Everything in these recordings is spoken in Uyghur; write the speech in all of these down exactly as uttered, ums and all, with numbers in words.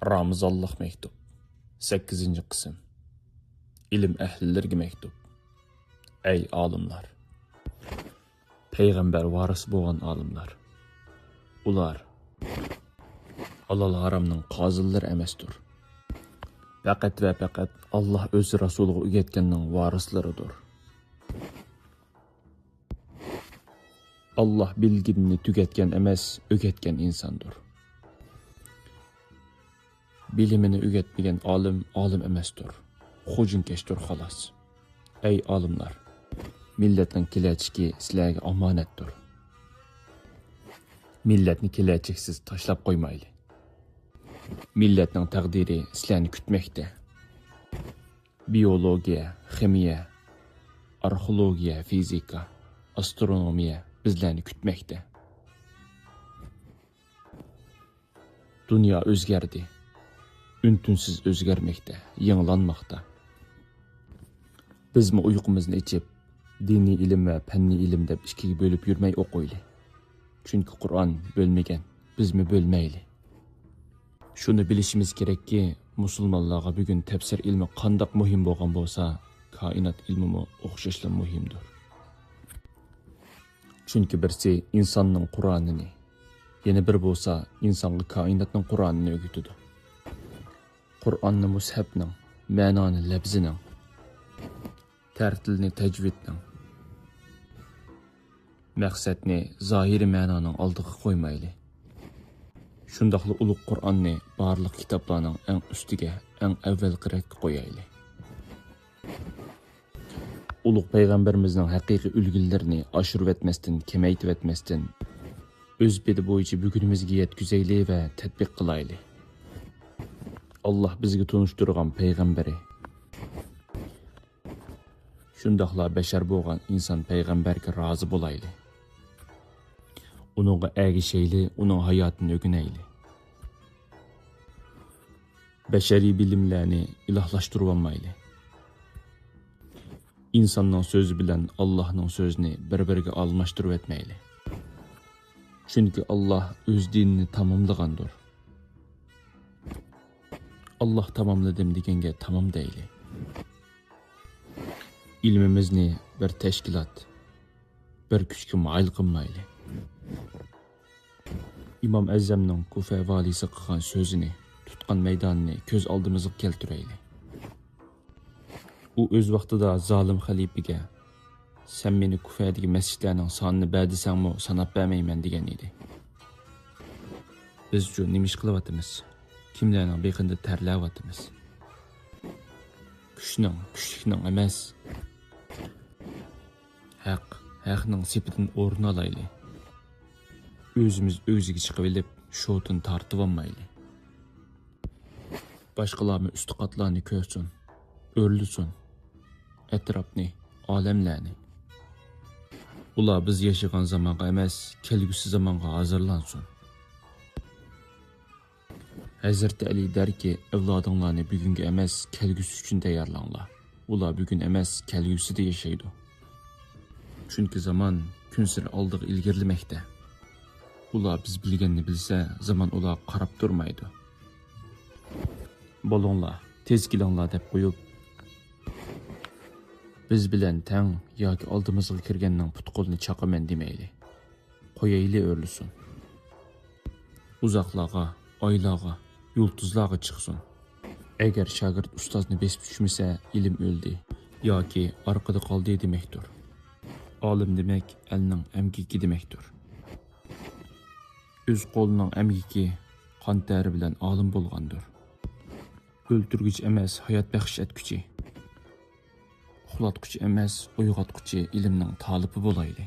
رامىزانلىق مەكتۇپ. سەككىزىنچى قىسىم. ئىلىم ئەھلىلىرىگە مەكتۇپ. ئەي ئالىملار! پەيغەمبەر ۋارىسى بولغان ئالىملار. ئۇلار ھالال ھارامنىڭ قازىلىرى ئەمەستۇر. پەقەت ۋە پەقەت ئاللاھ ئۆز رەسۇلىغا ئۆگەتكەننىڭ ۋارىسلىرىدۇر. ئاللاھ بىلگىنىنى تۈگەتكەن ئەمەس، ئۆگەتكەن ئىنساندۇر. بىلىمىنى ئۆگەتمىگەن ئالىم ئالىم ئەمەستۇر، خوجىنكەشتۇر خالاس. ئەي ئالىملار! مىللەتنىڭ كېلەچىكى سىلەرگە ئامانەتتۇر. مىللەتنى كېلەچەكسىز تاشلاپ قويمايلى. مىللەتنىڭ تەقدىرى سىلەرنى كۈتمەكتە. بىيولوگىيە، خىمىيە، ئارخېئولوگىيە، فىزىكا، ئاسترونومىيە بىزلەرنى كۈتمەكتە. دۇنيا ئۆزگەردى. ئۈن-تىنسىز ئۆزگەرمەكتە، يېڭىلانماقتا. بىزمۇ ئۇيقۇمىزنى ئېچىپ، دىنىي ئىلىم ۋە پەننىي ئىلىم دەپ ئىككىگە بۆلۈپ يۈرمەي ئوقۇيلى. چۈنكى قۇرئان بۆلمىگەن، بىزمۇ بۆلمەيلى. شۇنى بىلىشىمىز كېرەككى، مۇسۇلمانلارغا بۈگۈن تەپسىر ئىلمى قانداق مۇھىم بولغان بولسا، كائىنات ئىلمىمۇ ئوخشاشلا مۇھىمدۇر. چۈنكى بىرسى ئىنساننىڭ قۇرئانىنى، يەنە بىرى بولسا ئىنسانغا كائىناتنىڭ قۇرئانىنى ئۆگىتىدۇ. قۇرئاننى مۇسھەپنىڭ، مەنانى لەپزىنىڭ، تەرتىلنى تەجۋىدنىڭ، مەقسەتنى زاھىرىي مەنانىڭ ئالدىغا قويمايلى. شۇنداقلا ئۇلۇغ قۇرئاننى بارلىق كىتابلارنىڭ ئەڭ ئۈستىگە، ئەڭ ئەۋۋەلقى رەتكە قويايلى. ئۇلۇغ پەيغەمبىرىمىزنىڭ ھەقىقىي ئۈلگىلىرىنى ئاشۇرۇۋەتمەستىن، كېمەيتىۋەتمەستىن، ئۆز پېتى بويىچە بۈگۈنىمىزگە يەتكۈزەيلى ۋە تەتبىق قىلايلى. ئاللاھ بىزگە تونۇشتۇرغان پەيغەمبىرى، شۇنداقلا بەشەر بولغان ئىنسان پەيغەمبەرگە رازى بولايلى. ئۇنىڭغا ئەگىشەيلى، ئۇنىڭ ھاياتىنى ئۆگىنەيلى. بەشەرىي بىلىملەرنى ئىلاھلاشتۇرۇۋالمايلى. ئىنساننىڭ سۆزى بىلەن ئاللاھنىڭ سۆزىنى بىر-بىرىگە ئالماشتۇرۇۋەتمەيلى. چۈنكى ئاللاھ ئۆز دىنىنى تاماملىغاندۇر. ئاللاھ تاماملىدىم دېگەنگە تامام دەيلى. ئىلمىمىزنى بىر تەشكىلات، بىر كۈچكە مايىل قىلمايلى. ئىمام ئەزەمنىڭ كۇفە ۋالىسى قىلغان سۆزىنى، تۇتقان مەيدانىنى كۆز ئالدىمىزغا كەلتۈرەيلى. ئۇ ئۆز ۋاقتىدا زالىم خەلىپىگە، «سەن مېنى كۇفەدىكى مەسچىتلەرنىڭ سانىنى بەر دېسەڭمۇ ساناپ بەرمەيمەن» دېگەن ئىدى. بىزچۇ نېمە ئىش قىلىۋاتىمىز؟ كىملەرنىڭ بېقىنىدا تەرلەۋاتىمىز؟ كۈچنىڭ، كۈچلۈكنىڭ ئەمەس، ھەق، ھەقنىڭ سېپىدىن ئورۇن ئالايلى. ئۆزىمىز ئۆگزىگە چىقىۋېلىپ، شوتىنى تارتىۋالمايلى. باشقىلارمۇ ئۈستى قاتلارنى كۆرسۇن، ئۆرلىسۇن ئەتراپنى، ئالەملەرنى. ئۇلار بىز ياشىغان زامانغا ئەمەس، كەلگۈسى زامانغا ھازىرلانسۇن. ھەزرىتى ئەلى دەركى، ئەۋلادىڭلارنى بۈگۈنگە ئەمەس، كەلگۈسى ئۈچۈن تەييارلاڭلار. ئۇلار بۈگۈن ئەمەس، كەلگۈسىدە ياشايدۇ. چۈنكى زامان كۈنسېرى ئالدىغا ئىلگىرىلىمەكتە. ئۇلار بىز بىلگەننى بىلسە، زامان ئۇلارغا قاراپ تۇرمايدۇ. «بولۇڭلار، تېز كېلىڭلار» دەپ قويۇپ، بىز بىلەن تەڭ ياكى ئالدىمىزغا كىرگەننىڭ پۇت-قولىنى چاقىمەن دېمەيلى. قويايلى ئۆرلىسۇن. ئۇزاقلارغا، ئايلارغا، يۇلتۇزلارغا چىقسۇن. ئەگەر شاگىرت ئۇستازنى بېسىپ چۈشمىسە، ئىلىم ئۆلدى ياكى ئارقىدا قالدى دېمەكتۇر. ئالىم دېمەك، ئەلنىڭ ئەمگىكى دېمەكتۇر. ئۆز قولىنىڭ ئەمگىكى، قان تەرى بىلەن ئالىم بولغاندۇر. ئۆلتۈرگۈچى ئەمەس، ھايات بەخش ئەتكۈچى. ئۇخلاتقۇچى ئەمەس، ئويغاتقۇچى ئىلىمنىڭ تالىپى بولايلى.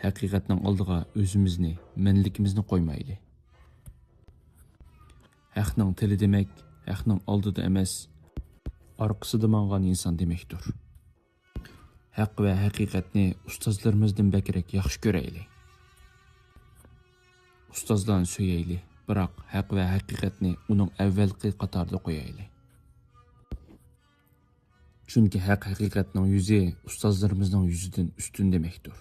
ھەقىقەتنىڭ ئالدىغا ئۆزىمىزنى، مەنلىكىمىزنى قويمايلى. ھەقنىڭ تىلى دېمەك، ھەقنىڭ ئالدىدا ئەمەس، ئارقىسىدا ماڭغان ئىنسان دېمەكتۇر. ھەق ۋە ھەقىقەتنى ئۇستازلىرىمىزدىن بەكرەك ياخشى كۆرەيلى. ئۇستازلارنى سۆيەيلى، بىراق ھەق ۋە ھەقىقەتنى ئۇنىڭ ئەۋۋەلقى قاتارىدا قويايلى. چۈنكى ھەق ھەقىقەتنىڭ يۈزى ئۇستازلىرىمىزنىڭ يۈزىدىن ئۈستۈن دېمەكتۇر.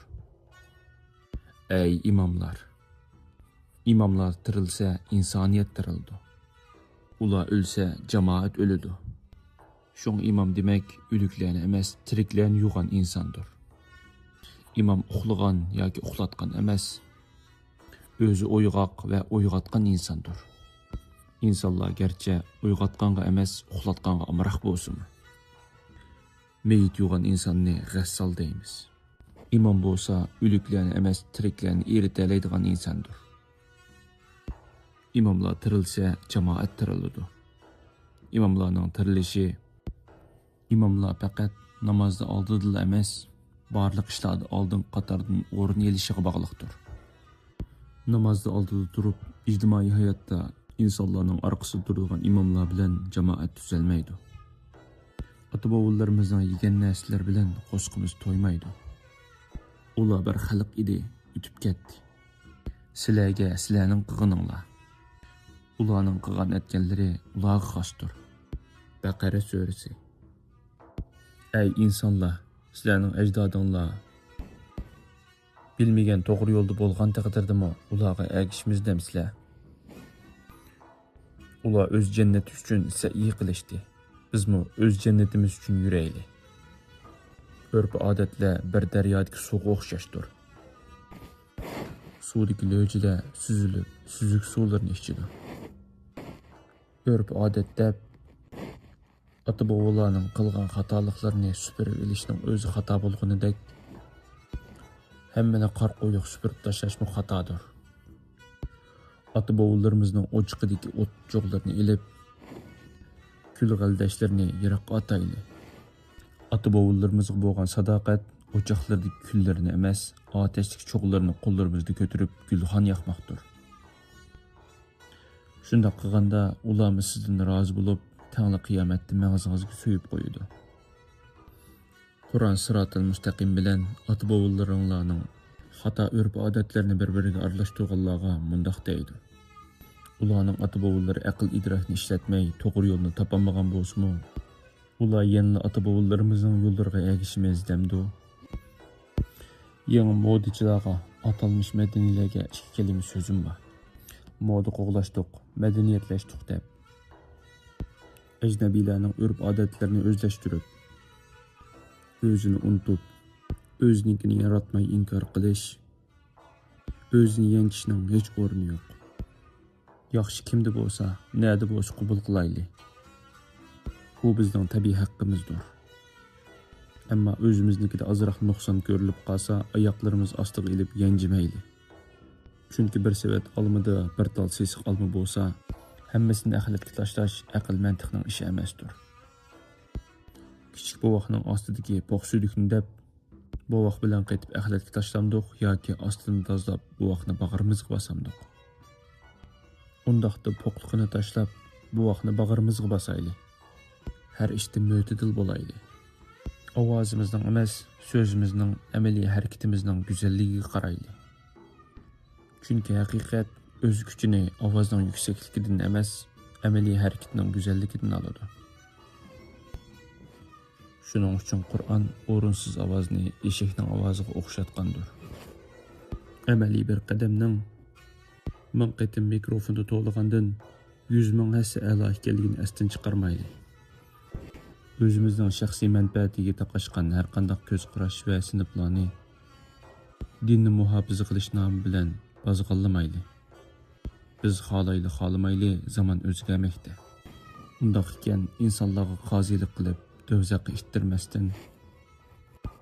ئەي ئىماملار! ئىماملار تىرىلسە، ئىنسانىيەت تىرىلىدۇ. ئۇلار ئۆلسە، جامائەت ئۆلىدۇ. شۇڭا ئىمام دېمەك، ئۆلۈكلەرنى ئەمەس، تىرىكلەرنى يۇغان ئىنساندۇر. ئىمام ئۇخلىغان ياكى ئۇخلاتقان ئەمەس، ئۆزى ئويغاق ۋە ئويغاتقان ئىنساندۇر. ئىنسانلار گەرچە ئويغاتقانغا ئەمەس، ئۇخلاتقانغا ئامراق بولسىمۇ، مېيىت يۇغان ئىنساننى غەسسال دەيمىز. ئىمام بولسا ئۆلۈكلەرنى ئەمەس، تىرىكلەرنى ئېرىتەلەيدىغان ئىنساندۇر. ئىماملار تىرىلسە، جامائەت تىرىلىدۇ. ئىماملارنىڭ تىرىلىشى، ئىماملار پەقەت نامازدا ئالدىدىلا ئەمەس، بارلىق ئىشلاردا ئالدىنقى قاتاردىن ئورۇن ئېلىشىغا باغلىقتۇر. نامازدا ئالدىدا تۇرۇپ، ئىجتىمائىي ھاياتتا ئىنسانلارنىڭ ئارقىسىدا تۇرىدىغان ئىماملار بىلەن جامائەت تۈزەلمەيدۇ. ئاتا-بوۋىلىرىمىزنىڭ يېگەن نەرسىلىرى بىلەن قورسىقىمىز تويمايدۇ. ئۇلار بىر خەلق ئىدى، ئۆتۈپ كەتتى. سىلەرگە سىلەرنىڭ قىلغىنىڭلار، ئۇلارنىڭ قىلغان ئەتكەنلىرى ئۇلارغا خاستۇر. بەقەرە سۈرىسى. ئەي ئىنسانلار، سىلەرنىڭ ئەجدادىڭلار بىلمىگەن توغرا يولدا بولغان تەقدىردىمۇ ئۇلارغا ئەگىشىمىز دەمسىلەر؟ ئۇلار ئۆز جەننىتى ئۈچۈن سەئيى قىلىشتى. بىزمۇ ئۆز جەننىتىمىز ئۈچۈن يۈرەيلى. ئۆرپ-ئادەتلەر بىر دەريادىكى سۇغا ئوخشاشتۇر. سۇدىكى لۆچىلەر سۈزۈلۈپ، سۈزۈك سۇلىرىنى ئىچىدۇ. ئۆرپ-ئادەت دەپ، ئاتا-بوۋىلارنىڭ قىلغان خاتالىقلىرىنى سۈپۈرۈپ ئېلىشنىڭ ئۆزى خاتا بولغىنىدەك، ھەممىنى قار قويۇق سۈپۈرۈپ تاشلاشمۇ خاتادۇر. ئاتا-بوۋىلىرىمىزنىڭ ئوچىقىدىكى ئوت-چوغلىرىنى ئېلىپ، كۈل-غەلدەشلىرىنى يىراققا ئاتايلى. ئاتا-بوۋىلىرىمىزغا بولغان ساداقەت ئوچاقلىرىدىكى كۈللىرىنى ئەمەس، ئاتەشتىكى چوغلىرىنى قوللىرىمىزدا كۆتۈرۈپ، گۈلخان ياقماقتۇر. شۇنداق قىلغاندا، ئۇلارمۇ سىزدىن رازى بولۇپ، تەڭلا قىيامەتتە مېڭىزىڭىزگە سۆيۈپ قويىدۇ. قۇرئان سىراتىل مۇستەقىم بىلەن ئاتا-بوۋىلىرىڭلارنىڭ خاتا ئۆرپ-ئادەتلىرىنى بىر-بىرىگە ئارىلاشتۇرغانلارغا مۇنداق دەيدۇ: ئۇلارنىڭ ئاتا-بوۋىلىرى ئەقىل-ئىدراكنى ئىشلەتمەي، توغرا يولنى تاپالمىغان بولسىمۇ، ئۇلار يەنىلا ئاتا-بوۋىلىرىمىزنىڭ يوللىرىغا ئەگىشىمىز دەمدۇ؟ يېڭى مودىچىلارغا، ئاتالمىش مەدەنىيلەرگە ئىككى كەلىمە سۆزۈم بار. مودا قوغلاشتۇق، مەدەنىيەتلەشتۇق دەپ، ئەجنەبىيلەرنىڭ ئۆرپ-ئادەتلىرىنى ئۆزلەشتۈرۈپ، ئۆزىنى ئۇنتۇپ، ئۆزىنىڭكىنى ياراتماي ئىنكار قىلىش، ئۆزىنى يەڭگىشنىڭ ھېچ ئورنى يوق. ياخشى كىمدە بولسا، نەدە بولسا قوبۇل قىلايلى. بۇ بىزنىڭ تەبىئىي ھەققىمىزدۇر. ئەمما ئۆزىمىزنىڭكىدە ئازراق نۇقسان كۆرۈلۈپ قالسا، ئاياقلىرىمىز ئاستىغا ئېلىپ يانجىمايلى. چۈنكى بىر سېۋەت ئالمىدا بىر تال سېسىق ئالما بولسا، ھەممىسىنى ئەخلەتكە تاشلاش ئەقىل-مەنتىقنىڭ ئىشى ئەمەستۇر. كىچىك بوۋاقنىڭ ئاستىدىكى پوق سۈيدۈكنى دەپ، بوۋاق بىلەن قېتىپ ئەخلەتكە تاشلامدۇق ياكى ئاستىنى تازىلاپ، بوۋاقنى باغرىمىزغا باسامدۇق؟ ئۇنداقتا پوقلۇقىنى تاشلاپ، بوۋاقنى باغرىمىزغا باسايلى. ھەر ئىشتا مۆتىدىل بولايلى. ئاۋازىمىزنىڭ ئەمەس، سۆزىمىزنىڭ، ئەمەلىي ھەرىكىتىمىزنىڭ گۈزەللىكىگە قارايلى. چۈنكى ھەقىقەت ئۆز كۈچىنى ئاۋازنىڭ يۈكسەكلىكىدىن ئەمەس، ئەمەلىي ھەرىكىتىنىڭ گۈزەللىكىدىن ئالىدۇ. شۇنىڭ ئۈچۈن قۇرئان ئورۇنسىز ئاۋازنى ئېشەكنىڭ ئاۋازىغا ئوخشاتقاندۇر. ئەمەلىي بىر قەدەمنىڭ مىڭ قېتىم مىكروفوندا توۋلىغاندىن يۈز مىڭ ھەسسە ئەلا ئىكەنلىكىنى ئەستىن چىقارمايلى. ئۆزىمىزنىڭ شەخسىي مەنپەئەتىگە تاقاشقان ھەرقانداق كۆز قاراش ۋە سىنىپلارنى دىننى مۇھاپىزە قىلىش نامى بىلەن بازغانلىمايلى. بىز خالايلى-خالىمايلى زامان ئۆزگەرمەكتە. ئۇنداق ئىكەن، ئىنسانلارغا قازىلىق قىلىپ، دوزاخقا ئىتتىرمەستىن،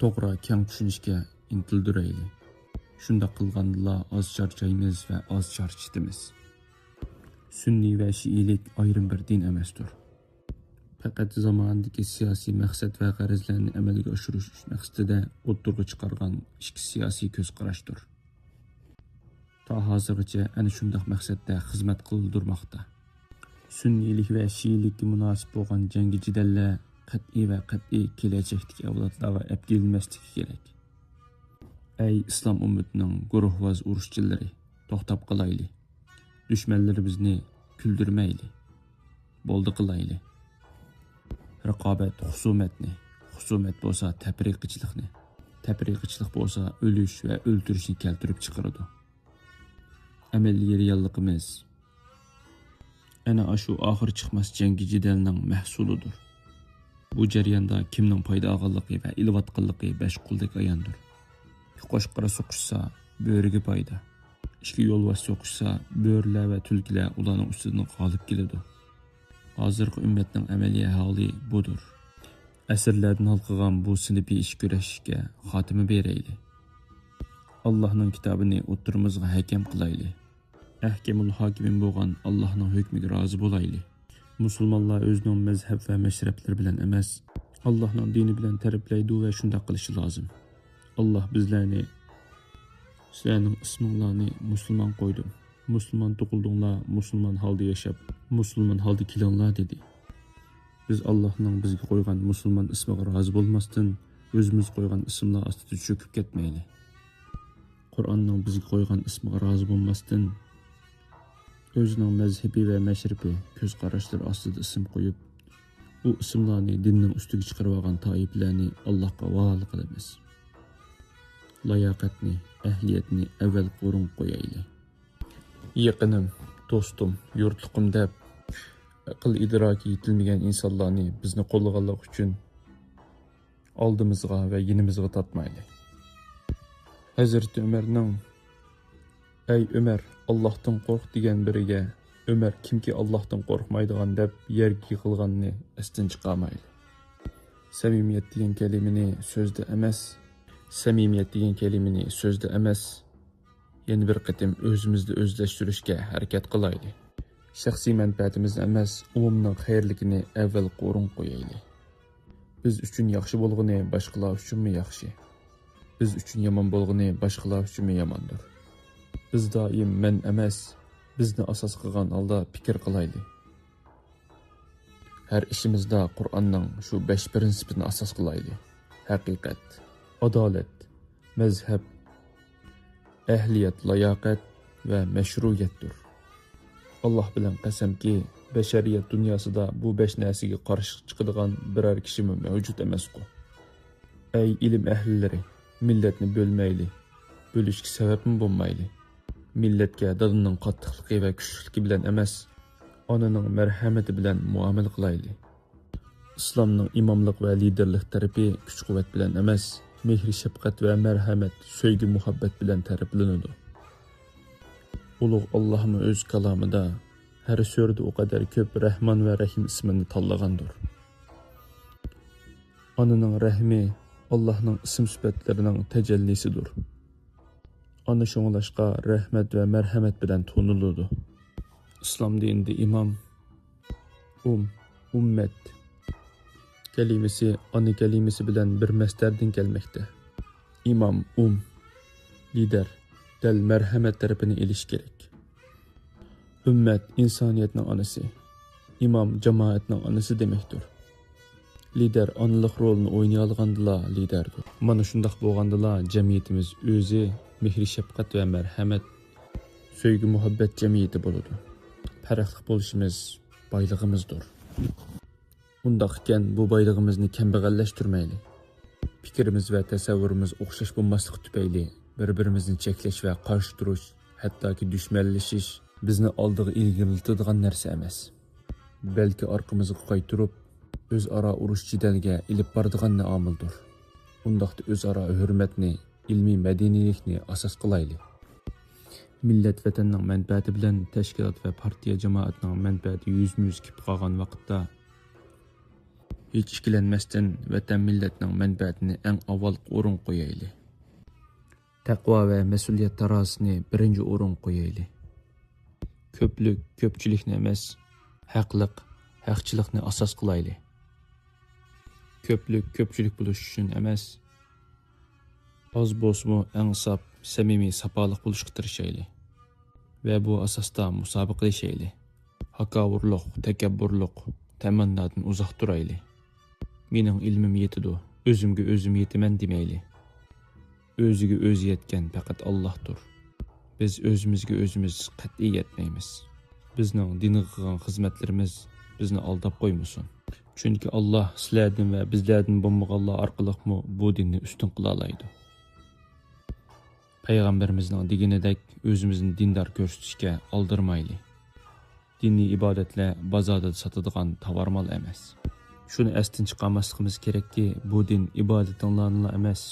توغرا، كەڭ چۈشىنىشكە ئىنتىلدۈرەيلى. شۇنداق قىلغاندىلا ئاز چارچايمىز ۋە ئاز چارچىتىمىز. سۈننىي ۋە شىئىلىك ئايرىم بىر دىن ئەمەستۇر. پەقەت زامانىدىكى سىياسىي مەقسەت ۋە غەرەزلەرنى ئەمەلگە ئاشۇرۇش مەقسىتىدە ئوتتۇرىغا چىقارغان ئىككى سىياسىي كۆز قاراشتۇر. تا ھازىرغىچە ئەنە شۇنداق مەقسەتتە خىزمەت قىلدۇرماقتا. سۈننىيلىك ۋە شىئىلىككە مۇناسىپ بولغان جەڭگى جېدەللەر قەتئىي ۋە قەتئىي كېلەچەكتىكى ئەۋلادلارغا ئەپكېلىنمەسلىكى كېرەك. ئەي ئىسلام ئۈممىتىنىڭ گۇرۇھۋاز ئۇرۇشچىلىرى، توختاپ قالايلى. دۈشمەنلىرىمىزنى كۈلدۈرمەيلى. بولدى قىلايلى. رىقابەت خۇسۇمەتنى، خۇسۇمەت بولسا تەپرىقىچىلىقنى، تەپرىقىچىلىق بولسا ئۆلۈش ۋە ئۆلتۈرۈشنى كەلتۈرۈپ چىقىرىدۇ. ئەمەلىي رېئاللىقىمىز ئەنە ئاشۇ ئاخىرى چىقماس جەڭگى جېدەلنىڭ مەھسۇلىدۇر. بۇ جەرياندا كىمنىڭ پايدا ئالغانلىقى ۋە ئېلىۋاتقانلىقى بەش قولدەك ئاياندۇر. ئىككى قوچقار سوقۇشسا، بۆرىگە پايدا. ئىككى يولۋاس سوقۇشسا، بۆرىلەر ۋە تۈلكىلەر ئۇلارنىڭ ئۈستىدىن غالىب كېلىدۇ. ھازىرقى ئۈممەتنىڭ ئەمەلىي ھالى بۇدۇر. ئەسىرلەردىن ھالقىغان بۇ سىنىپىي ئىچ كۈرەشكە خاتىمە بېرەيلى. ئاللاھنىڭ كىتابىنى ئوتتۇرىمىزغا ھەكەم قىلايلى. ئەھكەمۇل ھاكىمىن بولغان ئاللاھنىڭ ھۆكمىگە رازى بولايلى. مۇسۇلمانلار ئۆزىنىڭ مەزھەپ ۋە مەشرەپلىرى بىلەن ئەمەس، ئاللاھنىڭ دىنى بىلەن تەرىپلەيدۇ ۋە شۇنداق قىلىشى لازىم. ئاللاھ بىزلەرنى، سىلەرنىڭ ئىسمىڭلارنى مۇسۇلمان قويدۇم. مۇسۇلمان تۇغۇلدۇڭلار، مۇسۇلمان ھالدا ياشاپ، مۇسۇلمان ھالدا كېلىڭلار دېدى. بىز ئاللاھنىڭ بىزگە قويغان مۇسۇلمان ئىسمىغا رازى بولماستىن، ئۆزىمىز قويغان ئىسىملار ئاستىدا چۆكۈپ كەتمەيلى. قۇرئاننىڭ بىزگە قويغان ئىسمىغا رازى بولماستىن، ئۆزىنىڭ مەزھىپى ۋە مەشرىپى، كۆز قاراشلىرى ئاستىدا ئىسىم قويۇپ، ئۇ ئىسىملارنى دىننىڭ ئۈستىگە چىقىرىۋالغان تائىپىلەرنى ئاللاھقا ھاۋالە قىلىمىز. لاياقەتنى، ئەھلىيەتنى ئەۋۋەلقى ئورۇنغا قويايلى. يېقىنىم، دوستۇم، يۇرتلۇقۇم دەپ ئەقىل ئىدراكى يېتىلمىگەن ئىنسانلارنى بىزنى قوللىغانلىقى ئۈچۈن ئالدىمىزغا ۋە يېنىمىزغا تارتمايلى. ھەزرىتى ئۆمەرنىڭ «ئەي ئۆمەر، ئاللاھتىن قورق» دېگەن بىرىگە، «ئۆمەر، كىمكى ئاللاھتىن قورقمايدىغان» دەپ يەرگە يىقىلغاننى ئەستىن چىقارمايلى. سەمىمىيەت دېگەن كەلىمىنى سۆزدە ئەمەس، سەمىمىيەت دېگەن كەلىمىنى سۆزدە ئەمەس، يەنە بىر قېتىم ئۆزىمىزدە ئۆزلەشتۈرۈشكە ھەرىكەت قىلايلى. شەخسىي مەنپەئەتىمىزنى ئەمەس، ئومۇمنىڭ خەيرلىكىنى ئەۋۋەلقى ئورۇنغا قويايلى. بىز ئۈچۈن ياخشى بولغىنى باشقىلار ئۈچۈنمۇ ياخشى؟ بىز ئۈچۈن يامان بولغىنى باشقىلار ئۈچۈنمۇ ياماندۇر؟ بىز دائىم مەن ئەمەس، بىزنى ئاساس قىلغان ھالدا پىكىر قىلايلى. ھەر ئىشىمىزدا قۇرئاننىڭ شۇ بەش پىرىنسىپىنى ئاساس قىلايلى. ھەقىقەت، ئادالەت، مەزھەپ، ئەھلىيەت، لاياقەت ۋە مەشرۇئىيەتتۇر. ئاللاھ بىلەن قەسەمكى، بەشەرىيەت دۇنياسىدا بۇ بەش نەرسىگە قارشى چىقىدىغان بىرەر كىشىمۇ مەۋجۇت ئەمەسقۇ. ئەي ئىلىم ئەھلىلىرى، مىللەتنى بۆلمەيلى، بۆلۈشكە سەۋەبمۇ بولمايلى. مىللەتكە دادىنىڭ قاتتىقلىقى ۋە كۈچلۈكلۈكى بىلەن ئەمەس، ئانىنىڭ مەرھەمىتى بىلەن مۇئامىلە قىلايلى. ئىسلامنىڭ ئىماملىق ۋە لىدېرلىك تەرىپى كۈچ-قۇۋۋەت بىلەن ئەمەس، مېھرى-شەپقەت ۋە مەرھەمەت، سۆيگۈ-مۇھەببەت بىلەن تەرىپلىنىدۇ. ئۇلۇغ ئاللاھمۇ ئۆز كالامىدا ھەر سۈرىدە ئۇ قەدەر كۆپ رەھمان ۋە رەھىم ئىسمىنى تاللىغاندۇر. ئانىنىڭ رەھمى ئاللاھنىڭ ئىسىم-سۈپەتلىرىنىڭ تەجەللىسىدۇر. ئانا شۇڭلاشقا رەھمەت ۋە مەرھەمەت بىلەن تونۇلىدۇ. ئىسلام دىنىدا ئىمام، ئۇم، ئۈممەت كەلىمىسى ئانا كەلىمىسى بىلەن بىر مەسدەردىن كەلمەكتە. ئىمام، ئۇم، لىدەر دەل مەرھەمەت تەرىپىنى ئېلىشى كېرەك. ئۈممەت ئىنسانىيەتنىڭ ئانىسى، ئىمام جامائەتنىڭ ئانىسى دېمەكتۇر. لىدەر ئانىلىق رولىنى ئوينىيالىغاندىلا لىدەردۇر. مانا شۇنداق بولغاندىلا جەمئىيىتىمىز ئۆزى مېھرى-شەپقەت ۋە مەرھەمەت، سۆيگۈ-مۇھەببەت جەمئىيىتى بولىدۇ. پەرقلىق بولۇشىمىز بايلىقىمىزدۇر. ئۇنداق ئىكەن، بۇ بايلىقىمىزنى كەمبەغەللەشتۈرمەيلى. پىكرىمىز ۋە تەسەۋۋۇرىمىز ئوخشاش بولماسلىقى تۈپەيلى، بىر-بىرىمىزنى چەكلەش ۋە قارشى تۇرۇش، ھەتتاكى دۈشمەنلىشىش بىزنى ئالدىغا ئىلگىرىلىتىدىغان نەرسە ئەمەس. بەلكى ئارقىمىزغا قايتۇرۇپ، ئۆزئارا ئۇرۇش-جېدەلگە ئېلىپ بارىدىغان ئامىلدۇر. ئۇنداقتا ئۆزئارا ھۆرمەتنى، ئىلمىي مەدەنىيلىكنى ئاساس قىلايلى. مىللەت ۋەتەننىڭ مەنپەئەتى بىلەن تەشكىلات ۋە پارتىيە جامائەتنىڭ مەنپەئەتى يۈزمۇ-يۈز كېلىپ قالغان ۋاقىتتا، ھېچ ئىككىلەنمەستىن ۋەتەن مىللەتنىڭ مەنپەئەتىنى ئەڭ ئاۋۋالقى ئورۇنغا قويايلى. تەقۋا ۋە مەسئۇلىيەت تارازىسىنى بىرىنچى ئورۇنغا قويايلى. كۆپلۈك كۆپچىلىكنى ئەمەس، ھەقلىق ھەقچىلىقنى ئاساس قىلايلى. كۆپلۈك كۆپچىلىك بولۇش ئۈچۈن ئەمەس، ئاز بولسىمۇ ئەڭ ساپ، سەمىمىي، ساپالىق بولۇشقا تىرىشايلى ۋە بۇ ئاساستا مۇسابىقىلىشەيلى. ھاكاۋۇرلۇق، تەكەببۇرلۇق، تەمەننادىن ئۇزاق تۇرايلى. «مېنىڭ ئىلمىم يېتىدۇ، ئۆزۈمگە ئۆزۈم يېتىمەن» دېمەيلى. ئۆزىگە ئۆزى يەتكەن پەقەت ئاللاھتۇر. بىز ئۆزىمىزگە ئۆزىمىز قەتئىي يەتمەيمىز. بىزنىڭ دىنغا قىلغان خىزمەتلىرىمىز بىزنى ئالداپ قويمىسۇن. چۈنكى ئاللاھ سىلەردىن ۋە بىزلەردىن بولمىغانلار ئارقىلىقمۇ بۇ دىننى ئۈستۈن قىلالايدۇ. پەيغەمبىرىمىزنىڭ دېگىنىدەك ئۆزىمىزنى دىندار كۆرسىتىشكە ئالدىرىمايلى. دىنىي ئىبادەتلەر بازاردا ساتىدىغان تاۋارمال ئەمەس. شۇنى ئەستىن چىقارماسلىقىمىز كېرەككى، بۇ دىن ئىبادىتىڭلارنىلا ئەمەس،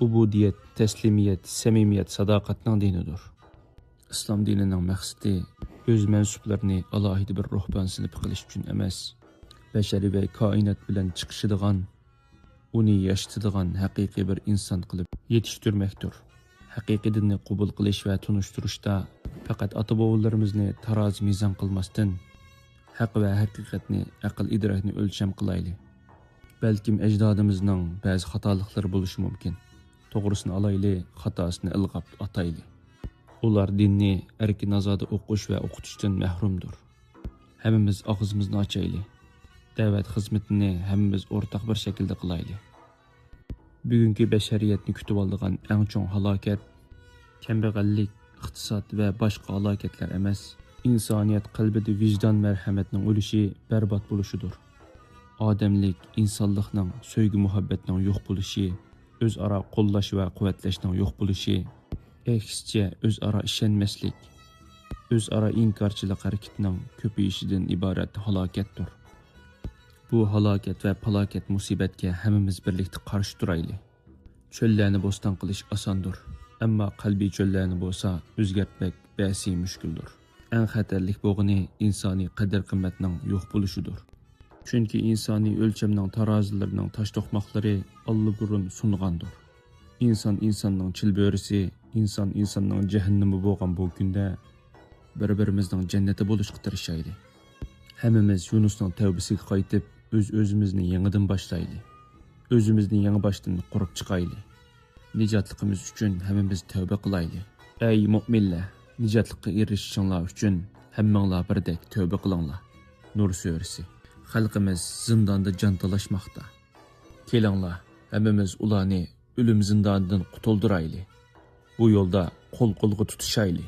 ئۇبۇدىيەت، تەسلىمىيەت، سەمىمىيەت، ساداقەتنىڭ دىنىدۇر. ئىسلام دىنىنىڭ مەقسىتى ئۆز مەنسۇپلىرىنى ئالاھىدە بىر روھبان سىنىپى قىلىش ئۈچۈن ئەمەس، بەشەر ۋە كائىنات بىلەن چىقىشىدىغان، ئۇنى ياشىتىدىغان ھەقىقىي بىر ئىنسان قىلىپ يېتىشتۈرمەكتۇر. ھەقىقىي دىننى قوبۇل قىلىش ۋە تونۇشتۇرۇشتا پەقەت ئاتا-بوۋىلىرىمىزنى تارازا مىزان قىلماستىن، ھەق ۋە ھەقىقەتنى ئەقىل-ئىدراكنى ئۆلچەم قىلايلى. بەلكىم ئەجدادىمىزنىڭ بەزى خاتالىقلىرى بولۇشى مۇمكىن. توغرىسىنى ئالايلى، خاتاسىنى ئىلغاپ ئاتايلى. ئۇلار دىننى ئەركىن-ئازادە ئوقۇش ۋە ئوقۇتۇشتىن مەھرۇمدۇر. ھەممىمىز ئاغزىمىزنى ئاچايلى. دەۋەت خىزمىتىنى ھەممىمىز ئورتاق بىر شەكىلدە قىلايلى. بۈگۈنكى بەشەرىيەتنى كۈتۈۋالىدىغان ئەڭ چوڭ ھالاكەت كەمبەغەللىك، ئىقتىساد ۋە باشقا ھالاكەتلەر ئەمەس، ئىنسانىيەت قەلبىدە ۋىجدان مەرھەمەتنىڭ ئۆلۈشى، بەربات بولۇشىدۇر. ئادەملىك، ئىنسانلىقنىڭ، سۆيگۈ مۇھەببەتنىڭ يوق بولۇشى، ئۆزئارا قوللاش ۋە قۇۋۋەتلەشنىڭ يوق بولۇشى، ئەكسىچە ئۆزئارا ئىشەنمەسلىك، ئۆزئارا ئىنكارچىلىق ھەرىكىتىنىڭ كۆپىيىشىدىن ئىبارەت ھالاكەتتۇر. بۇ ھالاكەت ۋە پالاكەت مۇسىبەتكە ھەممىمىز بىرلىكتە قارشى تۇرايلى. چۆللەرنى بوستان قىلىش ئاساندۇر، ئەمما قەلبىي چۆللەرنى بولسا ئۆزگەرتمەك بەسى مۈشكۈلدۇر. ئەڭ خەتەرلىك بولغىنى ئىنسانىي قەدىر-قىممەتنىڭ يوق بولۇشىدۇر. چۈنكى ئىنسانىي ئۆلچەمنىڭ تارازىلىرىنىڭ تاش توقماقلىرى ئاللىبۇرۇن سۇنغاندۇر. ئىنسان ئىنساننىڭ چىلبۆرىسى، ئىنسان ئىنساننىڭ جەھەننىمى بولغان بۇ كۈندە بىر-بىرىمىزنىڭ جەننىتى بولۇشقا تىرىشايلى. ھەممىمىز يۇنۇسنىڭ تەۋبىسىگە قايتىپ، ئۆز-ئۆزىمىزنى يېڭىدىن باشلايلى. ئۆزىمىزنى يېڭى باشتىن قۇرۇپ چىقايلى. نىجاتلىقىمىز ئۈچۈن ھەممىمىز تەۋبە قىلايلى. ئەي مۆمىنلەر، نىجاتلىققا ئېرىشىشىڭلار ئۈچۈن ھەممىڭلار بىردەك تەۋبە قىلىڭلار. نۇر سۈرىسى. خەلقىمىز زىنداندا جان تالاشماقتا. كېلىڭلار، ھەممىمىز ئۇلارنى ئۆلۈم زىندانىدىن قۇتۇلدۇرايلى. بۇ يولدا قول-قولغا تۇتۇشايلى.